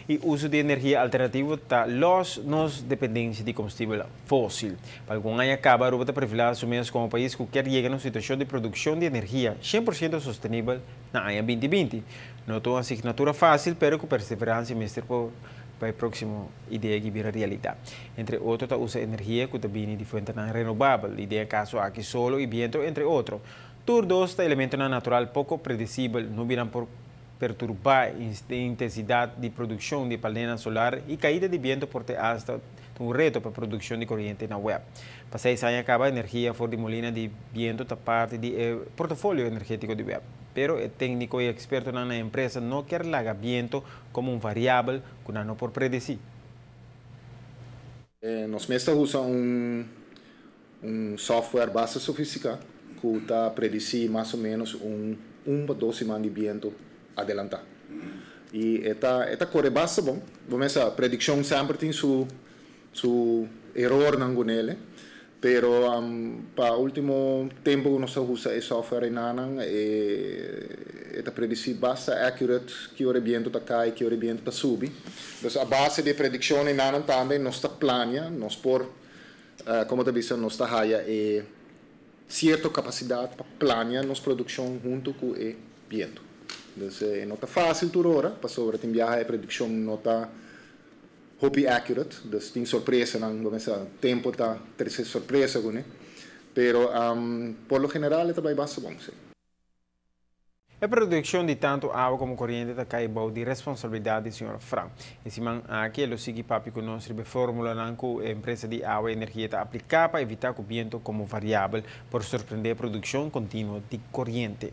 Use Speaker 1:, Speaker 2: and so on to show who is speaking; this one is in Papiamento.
Speaker 1: Y uso di energia alternativo ta los nos dependencia di combustibel fosil. Pa algun aña caba, Aruba ta perfila su mes como pais cu kier yega na un situacion di produccion di energia 100% sostenibel na aña 2020. No ta un asignatura facil, pero cu perseverancia mester por pa e proximo idea aki bira realidad. Entre otro, ta usa energia cu ta bini di fuentenan renobabel, y den e caso aki solo y biento, entre otro. Tur dos ta elementonan natural poco predicibel, nubianan por perturba e intensidad di produccion di panelnan solar y caida di biento por te hasta un reto pa produccion di coriente na web. Pa 6 aña caba, energia for di molina di biento ta parti di e portafolio energetico di web. Pero e tecnico y expertonan na empresa no kier laga biento como un variabel cu no por predeci.
Speaker 2: Nos mes ta usa un software basta sofistica cu ta predeci mas o menos 1 pa 2 siman di biento adelanta. Y e ta core basta bon. Bon, e prediccion semper tin su error cu ne, pero pa ultimo tempo nos a usa e software nan e ta predeci basta accurate ki ora biento ta cay, ki ora biento ta subi. Anto, a base di prediccion nan tambe nos ta plania, nos por, con ta bisa, nos ta haya e cierto capacidad pa plania nos produccion hunto cu e biento. Anto, no ta facil tur ora, pasobra tin biaha e prediccion no ta hopi accurate, dus tin sorpresa, no, ban bisa, tempo ta trece sorpresa cu ne. Pero por lo general ta basta bon, si.
Speaker 1: E produccion di tanto awa como coriente ta cay bou di responsabilidad di señor Frank. E siman aki e lo sigui papia cu nos riba formula cu e empresa di awa y energia ta aplica pa evita cu biento como variabel por sorprende e produccion continuo di coriente.